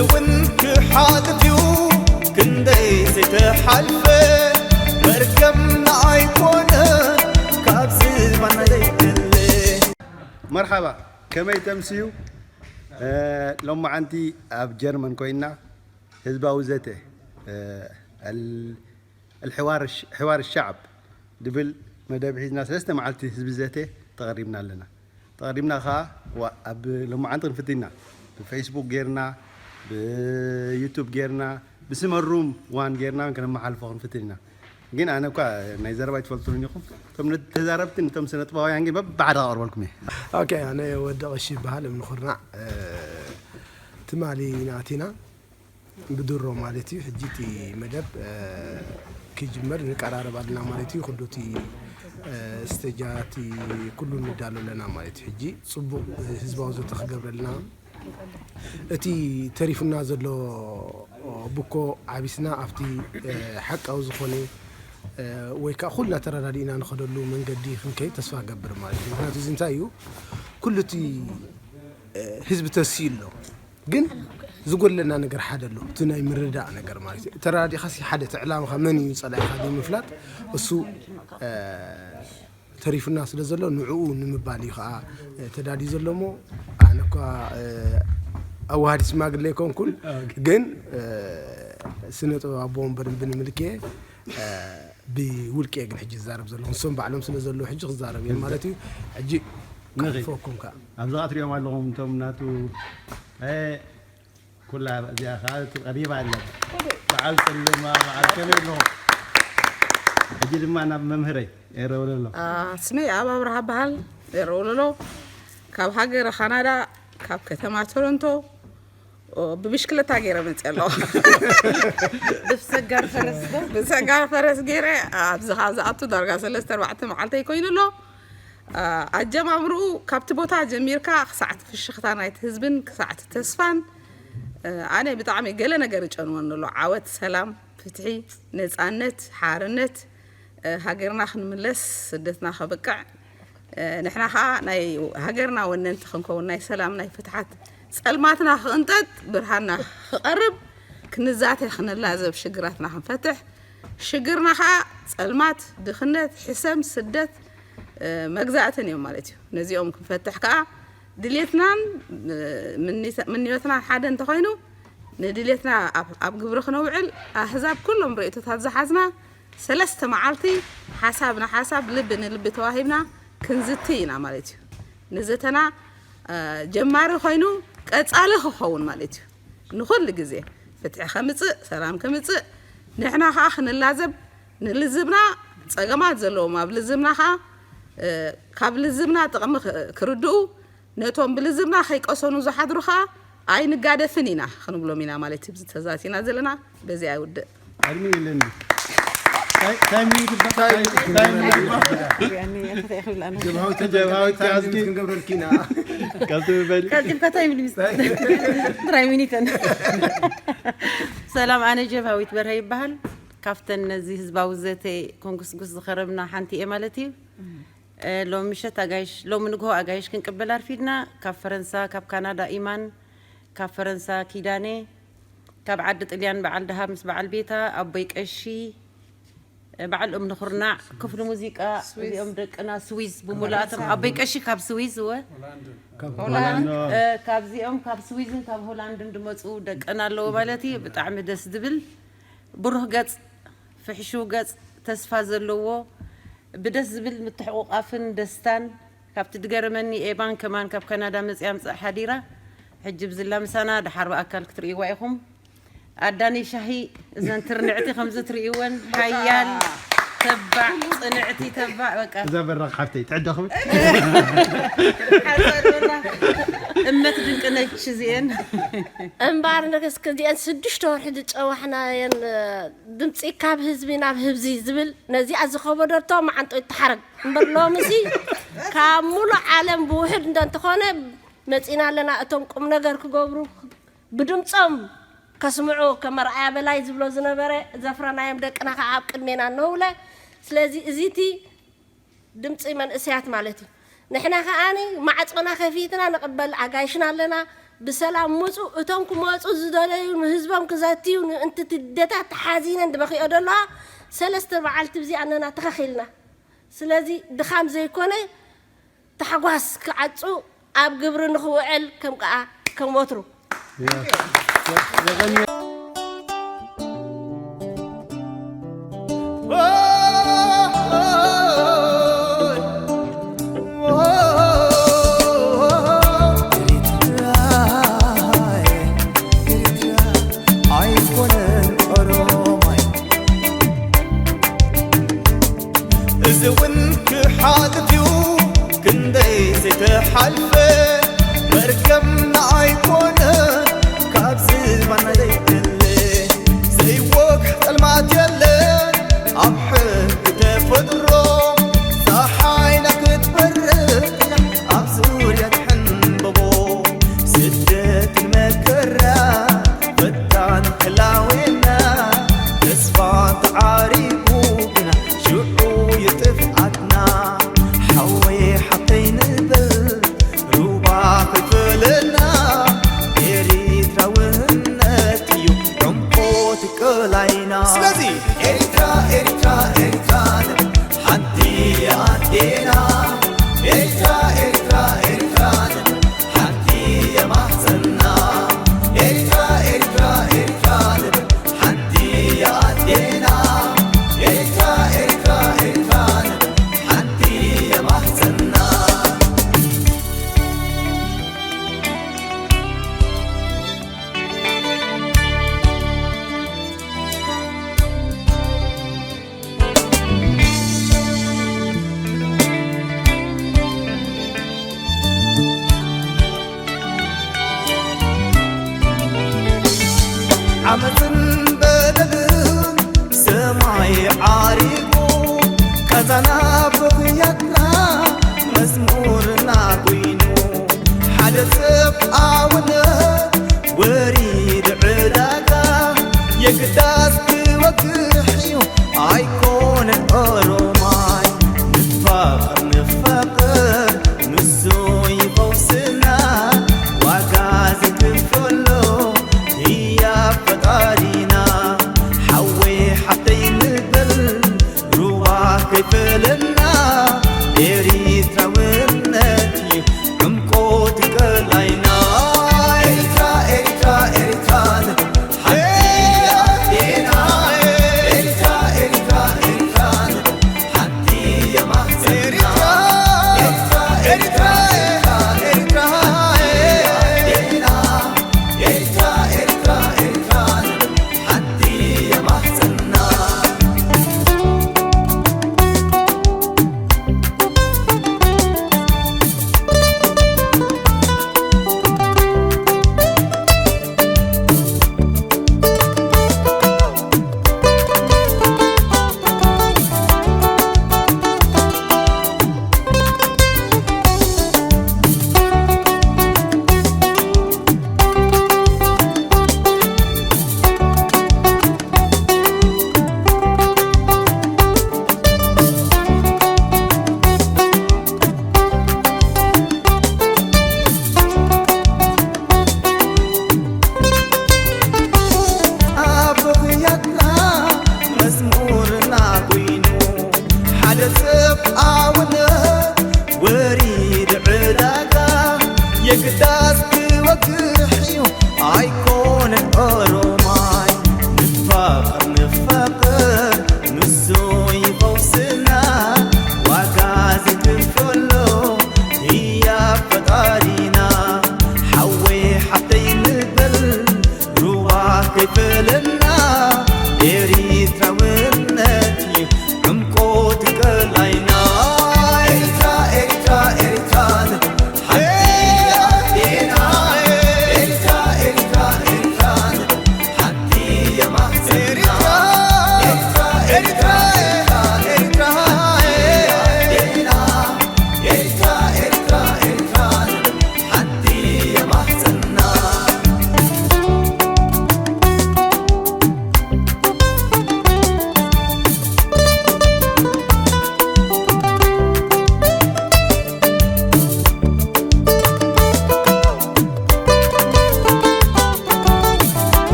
እውን ክሓልፍ እዩ ክንደይ ዘይተሓልፈ መርገምና ኣይኮነ ካብ ዝባና ዘይትለ መርሓባ ከመይ ተምስዩ? ሎማዓንቲ ኣብ ጀርመን ኮይና ህዝባዊ ዘተ ሕዋር ሸዓብ ድብል መደብ ሒዝና ሰለስተ መዓልቲ ህዝቢ ዘተ ተቐሪብና ኣለና። ተቐሪብና ኸዓ ኣብ ሎማዓንቲ ክንፍትና ብፌስቡክ ጌርና ብዩቱብ ጌርና ብስመ ሩም ዋን ጌርና ከነመሓልፎ ክንፍትን ኢና። ግን ኣነ እኳ ናይ ዘረባ ኣይትፈልጡን ኢኹም። እቶም ተዛረብትን እቶም ስነጥባውያን ግን በብሓደ ኣቕርበልኩም እየ። ኦኬ፣ ኣነ ወዲ ቀሺ ይበሃል፣ እምኒ ኩርናዕ። ትማሊ ኢና ኣቲና ብድሮ ማለት እዩ። ሕጂ እቲ መደብ ክጅመር ንቀራረብ ኣለና ማለት እዩ። ኩሉ እቲ ስቴጃት ኩሉ ንዳሎ ኣለና ማለት እዩ። ሕጂ ፅቡቕ ህዝባዊ ዘተ ክገብረልና እቲ ተሪፉና ዘሎ ብኮ ዓቢስና ኣብቲ ሓቃዊ ዝኾነ ወይ ከዓ ኩልና ተረዳዲእና ንኸደሉ መንገዲ ክንከይድ ተስፋ ገብር ማለት እዩ። ምክንያቱ እዚ እንታይ እዩ ኩሉ እቲ ህዝቢ ተስዩ ኣሎ። ግን ዝጎለና ነገር ሓደ ኣሎ፣ እቲ ናይ ምርዳእ ነገር ማለት እዩ። ተረዳዲእካ ሲ ሓደ እቲ ዕላምኻ መን እዩ ጸላኢኻ ዘይምፍላጥ እሱ ተሪፉና ስለ ዘሎ ንዕኡ ንምባል እዩ ከዓ ተዳልዩ ዘሎ እሞ ኣነ እኳ ኣዋሃዲ ሽማግለ ኣይኮንኩን፣ ግን ስነ ጥበብ ኣቦ ወንበር ብንምልክ እየ ብውልቂ እየ ግን ሕጂ ዝዛረብ ዘለኹ። ንሶም ባዕሎም ስለ ዘለዉ ሕጂ ክዛረብ እየ ማለት እዩ። ሕጂ ክሕልፈኩም ከዓ ኣብዚ ከዓ ትሪኦም ኣለኹም እቶም ናቱ ኩላ እዚኣ ከዓ እቲ ቀሪባ ኣላ በዓል ጥልማ በዓል ከመይ ኣለኹም ሕጂ ድማ ናብ መምህረይ ኤረውለሎ ስመይ ኣብ ኣብርሃ በሃል ኤረውለሎ ካብ ሃገረ ካናዳ ካብ ከተማ ቶሮንቶ ብብሽክለታ ገይረ መፅእ ኣለኹ ብሰጋር ፈረስ ዶ ብሰጋር ፈረስ ገይረ ኣብዚ ካብ ዝኣቱ ዳርጋ ሰለስተ ኣርባዕተ መዓልተይ ኮይኑ ኣሎ ኣጀማምርኡ ካብቲ ቦታ ጀሚርካ ክሳዕ እቲ ፍሽኽታ ናይቲ ህዝብን ክሳዕ እቲ ተስፋን ኣነ ብጣዕሚ ገለ ነገር ይጨንወኒ ኣሎ። ዓወት፣ ሰላም፣ ፍትሒ፣ ነፃነት፣ ሓርነት ሃገርና ክንምለስ ስደትና ከብቅዕ ንሕና ከዓ ናይ ሃገርና ወነንቲ ክንከውን ናይ ሰላም ናይ ፍትሓት ፀልማትና ክቕንጠጥ ብርሃንና ክቐርብ ክንዛተ ክንላዘብ ሽግራትና ክንፈትሕ ሽግርና ከዓ ፀልማት፣ ድኽነት፣ ሕሰም፣ ስደት መግዛእትን እዮም ማለት እዩ። ነዚኦም ክንፈትሕ ከዓ ድሌትናን ምንዮትናን ሓደ እንተኾይኑ ንድሌትና ኣብ ግብሪ ክነውዕል ኣህዛብ ኩሎም ርእይቶታት ዝሓዝና ሰለስተ መዓልቲ ሓሳብ ንሓሳብ ልቢ ንልቢ ተዋሂብና ክንዝቲ ኢና ማለት እዩ። ንዘተና ጀማሪ ኮይኑ ቀፃሊ ክኸውን ማለት እዩ። ንኹሉ ግዜ ፍትሒ ከምፅእ፣ ሰላም ከምፅእ ንሕና ከዓ ክንላዘብ ንልዝብና ፀገማት ዘለዎም ኣብ ልዝብና ከዓ ካብ ልዝብና ጥቕሚ ክርድኡ ነቶም ብልዝብና ከይቀሰኑ ዝሓድሩ ከዓ ኣይንጋደፍን ኢና ክንብሎም ኢና ማለት እዩ። ተዛቲና ዘለና በዚ ኣይውድእ። ኣድሚ ኢለኒ ታይ ሚኒት ይባሃል? ታይ ሚኒት ይባሃል? ጀብሃዊ ተጀብሃዊ ተያዝኪ ክንገብረልኪ ኢና። ቀልጥፍ በሊ። ቀልጢፍካ ታይ ሚኒት? ራይ ሚኒተን። ሰላም፣ ኣነ ጀብሃዊት በርሀ ይበሃል። ካብተን ነዚ ህዝባዊ ዘተ ኮንጉስጉስ ዝኸረምና ሓንቲ እየ ማለት እዩ። ሎሚ ምሸት ኣጋይሽ ሎሚ ንግሆ ኣጋይሽ ክንቅበል ኣርፊድና። ካብ ፈረንሳ፣ ካብ ካናዳ ኢማን፣ ካብ ፈረንሳ ኪዳነ፣ ካብ ዓዲ ጥልያን በዓል ደሃብ ምስ በዓል ቤታ፣ ኣቦይ ቀሺ፣ በዓል እምኒ ኩርናዕ፣ ክፍሊ ሙዚቃ፣ እዚኦም ደቅና ስዊዝ ብሙሉኣቶም፣ ኣቦይ ቀሺ ካብ ስዊዝ እወ፣ ሆላንድ፣ ካብዚኦም ካብ ስዊዝን ካብ ሆላንድን ዝመፁ ደቅና ኣለዎ ማለት እዩ። ብጣዕሚ ደስ ዝብል ብሩህ ገፅ ፍሕሹው ገፅ ተስፋ ዘለዎ ብደስ ዝብል ምትሕቑቓፍን ደስታን ካብቲ ድገረመኒ ኤባን ከማን ካብ ካናዳ መፅያ ምፅእ ሓዲራ ሕጂ ብዝላ ምሳና ደሓር ብኣካል ክትርእይዋ ኢኹም ኣዳኒ ሻሂ እዘን ትርንዕቲ ከምዚ ትርእይወን ሓያል ተባዕ ፅንዕቲ ተባዕ በቃ እዛ በራኽ ሓፍተይ ትዕደኽብን እመት ድንቅነች እዚኤን እምበኣር ንክስክንዲአን ስዱሽተ ወርሒ ዝጨዋሕናየን ድምፂ ካብ ህዝቢ ናብ ህብዚ ዝብል ነዚኣ ዝኸበደቶ መዓንጦ ይተሓረግ እምበር ሎምሲ ካብ ሙሉእ ዓለም ብውሕድ እንተንተኾነ መፂና ኣለና እቶም ቁም ነገር ክገብሩ ብድምፆም ከስምዑ ከም ኣርኣያ በላይ ዝብሎ ዝነበረ ዘፍረናዮም ደቅና ከዓ ኣብ ቅድሜና እነውለ ስለዚ እዚቲ ድምፂ መንእሰያት ማለት እዩ። ንሕና ከዓኒ ማዕፆና ከፊትና ንቕበል ኣጋይሽና ኣለና። ብሰላም ምጹ። እቶም ክመጹ ዝደለዩ፣ ንህዝቦም ክዘትዩ፣ ንእንትትደታት ተሓዚነን ዝበኽዮ ዘለዋ ሰለስተ መዓልቲ ብዚ ኣነና ተኸኺልና። ስለዚ ድኻም ዘይኮነ ታሕጓስ ክዓጹ ኣብ ግብሪ ንኽውዕል ከም ከኣ ከም ወትሩ። እዚ እውን ክሓልፍ እዩ ክንደይ ዘይተሓልፈ መርገምና ኣይኮነን ካብ ዝባና ዘይትለ ዘይወግሕ ጸልማት የለን ኣብ ሕጊ ተፈጥሮ ፀሓይና ክትበርቕ እያ ኣብ ዙርያ ትሕንበቦ ስደትን መከራ ፈታን ህላዌና ተስፋ ተዓሪጉ ግና ሽዑ ይጥፍኣትና ሓወይ ሓፍተይ ንበል ሩባ ክፍለና ኤሪትራውነት እዩ ዕምቆት ቀላይና ስለዚ ኤሪትራ ኤሪትራ ኤሪትራ ንበል ሓንቲ ኣዴና ኤሪትራ ኤሪትራ ኤሪትራ ንበል ሓንቲ የማሕፀና ኤሪትራ ኤሪትራ ኤሪትራ ንበል ሓንቲ ኣዴና ኤሪትራ ኤሪትራ ኤሪትራ ንበል ሓንቲ የማሕፀና ዓመፅን በደልን ሰማይ ዓሪጉ ቃዛና ብኽያትና መዝሙርና ኮይኑ ሓደ ሰብ ኣውነት ወሪድ ዕዳጋ የግዳስ ክወግሕ እዩ ኣይኮነን ኦሮማይ ንፋቐር ንፋቐር ንሱ ይፈውስና ዋጋ ዝክፈሎ ህያብ ፈጣሪና ሓወይ ሓፍተይ ንበል ሩባ ከይፈለና ኤሪትራውነት እዩ ዕምቆት ቀላይና ኤሪትራ ኤሪትራ ኤሪትራ ንበል ሓንቲ ኣዴና ኤሪትራ ኤሪትራ ኤሪትራ ንበል ሓንቲ የማሕፀና ኤሪትራ ኤሪትራ ኤሪትራ ኤሪትራ ኣዴና ኤሪትራ ኤሪትራ ኤሪትራ ንበል ሓንቲ የማሕፀና